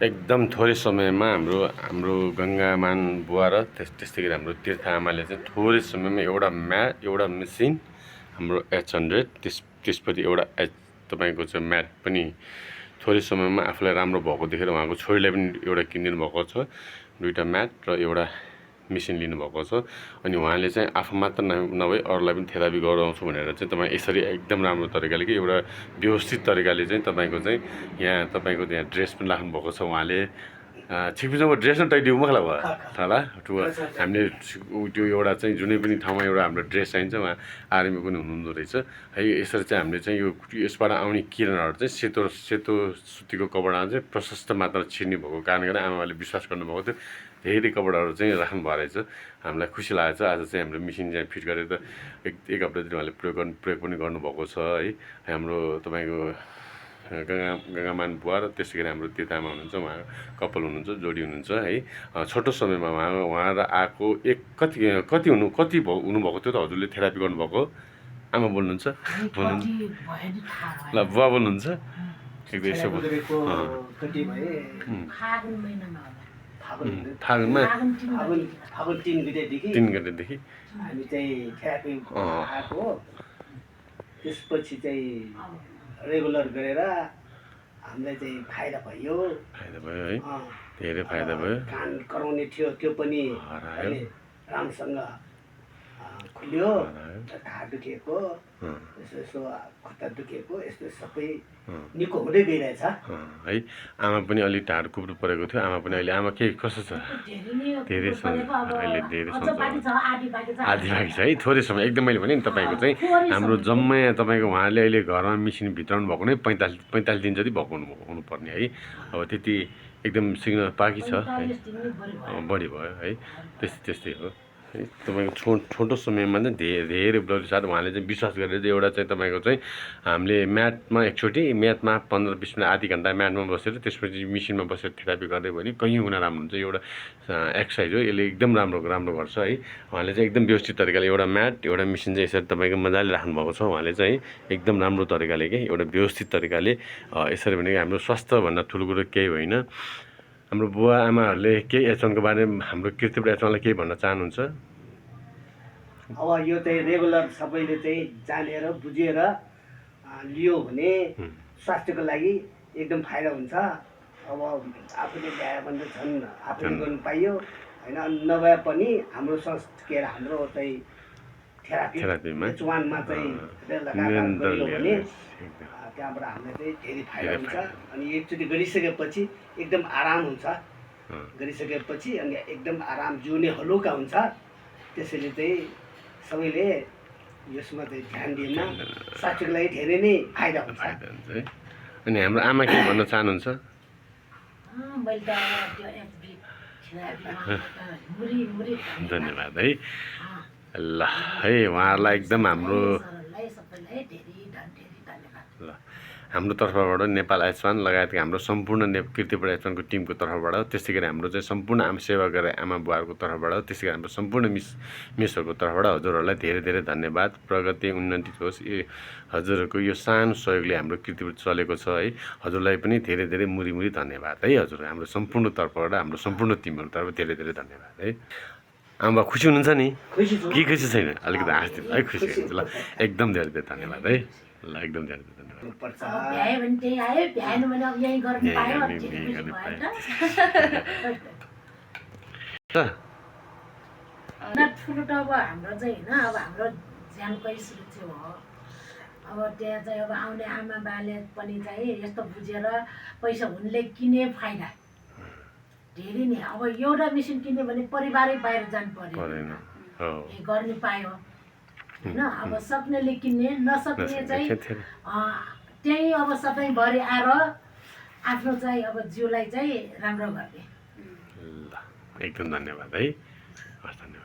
एकदम थोरै समयमा हाम्रो गङ्गामान बुवा र त्यस्तै गरी हाम्रो तीर्थ आमाले चाहिँ थोरै समयमा एउटा मेसिन हाम्रो H100 त्यसपछि एउटा तपाईँको चाहिँ म्याट पनि थोरै समयमा आफूलाई राम्रो भएको देखेर उहाँको छोरीलाई पनि एउटा किनिदिनु भएको छ। दुईटा म्याट र एउटा मेसिन लिनुभएको छ। अनि उहाँले चाहिँ आफू मात्र नभई अरूलाई पनि थेरापी गराउँछु भनेर चाहिँ तपाईँ यसरी एकदम राम्रो तरिकाले कि एउटा व्यवस्थित तरिकाले चाहिँ तपाईँको चाहिँ यहाँ तपाईँको त्यहाँ ड्रेस पनि राख्नुभएको छ। उहाँले छिकपिछाउको ड्रेस नै टाइडियो मखला भयो होला हामीले त्यो एउटा चाहिँ जुनै पनि ठाउँमा एउटा हाम्रो ड्रेस चाहिन्छ उहाँ आर्मी पनि हुनुहुँदो रहेछ है। यसरी चाहिँ हामीले चाहिँ यसबाट आउने किरणहरू चाहिँ सेतो सुतीको कपडामा चाहिँ प्रशस्त मात्रामा छिर्ने भएको कारणले गर्दा आमाले विश्वास गर्नुभएको थियो। धेरै कपडाहरू चाहिँ राख्नु भएको रहेछ। हामीलाई खुसी लागेको छ। आज चाहिँ हाम्रो मेसिन चाहिँ फिट गरेर एक हप्तातिर उहाँले प्रयोग पनि गर्नुभएको छ है। हाम्रो तपाईँको गङ्गामान बुवा र त्यसै गरी हाम्रो तीर्थ आमा हुनुहुन्छ। उहाँ कपाल हुनुहुन्छ, जोडी हुनुहुन्छ है। छोटो समयमा उहाँ र आएको कति हुनुभएको थियो त हजुरले थेरापी गर्नुभएको? आमा बोल्नुहुन्छ ल बुवा बोल्नुहुन्छ एकदम यसो फागुनमा 3 गतेदेखि हामी चाहिँ थेरापी आएको हो। त्यसपछि चाहिँ रेगुलर गरेर हामीलाई चाहिँ फाइदा भयो है। धेरै फाइदा भयो। कान कराउने थियो त्यो पनि अहिले राम्रोसँग खुल्यो। ढाड दुखेको यसो खुट्टा दुखेको यस्तो सबै निको हुँदै गइरहेछ है। आमा पनि अलि ढाड कुप्रो परेको थियो। आमा पनि अहिले आमा के कसो छ? धेरै अहिले धेरै आधी बाँकी छ है। थोरै समय एकदम मैले भने नि तपाईँको चाहिँ हाम्रो जम्मै तपाईँको उहाँले अहिले घरमा मेसिन भित्राउनु भएको नै 45 दिन जति भएको हुनुपर्ने है। अब त्यति एकदम सिग्नल बाँकी छ है। बढी भयो है। त्यस्तै हो है। तपाईँको छोटो समयमा चाहिँ धेरै ब्लडी साथ उहाँले चाहिँ विश्वास गरेर चाहिँ एउटा चाहिँ तपाईँको चाहिँ हामीले म्याटमा एकचोटि म्याटमा 15-20 मिनट आधी घन्टा म्याटमा बसेर त्यसपछि मेसिनमा बसेर थेरापी गर्दै भयो भने कहीँ हुन राम्रो हुन्छ। एउटा एक्सर्साइज हो। यसले एकदम राम्रो गर्छ है। उहाँले चाहिँ एकदम व्यवस्थित तरिकाले एउटा म्याट एउटा मेसिन चाहिँ यसरी तपाईँको मजाले राख्नुभएको छ। उहाँले चाहिँ एकदम राम्रो तरिकाले के एउटा व्यवस्थित तरिकाले यसरी भनेको हाम्रो स्वास्थ्यभन्दा ठुलो कुरो केही होइन। हाम्रो बुवा आमाहरूले केही H1को बारेमा हाम्रो कृतिपुर H1लाई केही भन्न चाहनुहुन्छ? अब यो चाहिँ रेगुलर सबैले चाहिँ जानेर बुझेर लियो भने स्वास्थ्यको लागि एकदम फाइदा हुन्छ। अब आफूले ल्यायो भने त झन् आफूले गर्नु पाइयो होइन। नभए पनि हाम्रो संस्था हाम्रो चाहिँ थेरापीमा H1मा चाहिँ गरियो भने त्यहाँबाट हामीलाई चाहिँ धेरै फाइदा हुन्छ। अनि एकचोटि गरिसकेपछि एकदम आराम हुन्छ। गरिसकेपछि अनि एकदम आराम जिउ नै हलुका हुन्छ। त्यसैले चाहिँ सबैले यसमा चाहिँ ध्यान दिन स्वास्थ्यको लागि धेरै नै फाइदा हुन्छ। अनि हाम्रो आमा के भन्न चाहनुहुन्छ? धन्यवाद है। ल है उहाँहरूलाई एकदम हाम्रो ल हाम्रो तर्फबाट नेपाल H1 लगायतका हाम्रो सम्पूर्ण कृतिपुर H1को टिमको तर्फबाट त्यसै गरी हाम्रो चाहिँ सम्पूर्ण आमा सेवा गरे आमा बुवाहरूको तर्फबाट त्यसै गरी हाम्रो सम्पूर्ण मिसहरूको तर्फबाट हजुरहरूलाई धेरै धन्यवाद। प्रगति उन्नति होस्। हजुरहरूको यो सानो सहयोगले हाम्रो कृतिपुर चलेको छ है। हजुरलाई पनि धेरै मुरी धन्यवाद है। हजुर हाम्रो सम्पूर्ण तर्फबाट हाम्रो सम्पूर्ण टिमहरू तर्फ धेरै धन्यवाद है। आमा खुसी हुनुहुन्छ नि? के खुसी छैन? अलिकति हाँस्दिनु है। खुसी हुन्छ ल एकदम धेरै धन्यवाद है। ल एकदम धेरै धन्यवाद। ठुलो त अब हाम्रो चाहिँ होइन अब हाम्रो ज्यानकै सुरक्षा हो। अब त्यहाँ चाहिँ अब आउने आमा बाले पनि चाहिँ यस्तो बुझेर पैसा हुनेले किने फाइदा धेरै नै। अब एउटा मेसिन किन्यो भने परिवारै बाहिर जानु पर्यो गर्ने पायो होइन। अब सक्नेले किन्ने नसक्ने चाहिँ त्यही अब सधैँभरि आएर आफ्नो चाहिँ अब जिउलाई चाहिँ राम्रो गर्ने। ल एकदम धन्यवाद है। हस् धन्यवाद।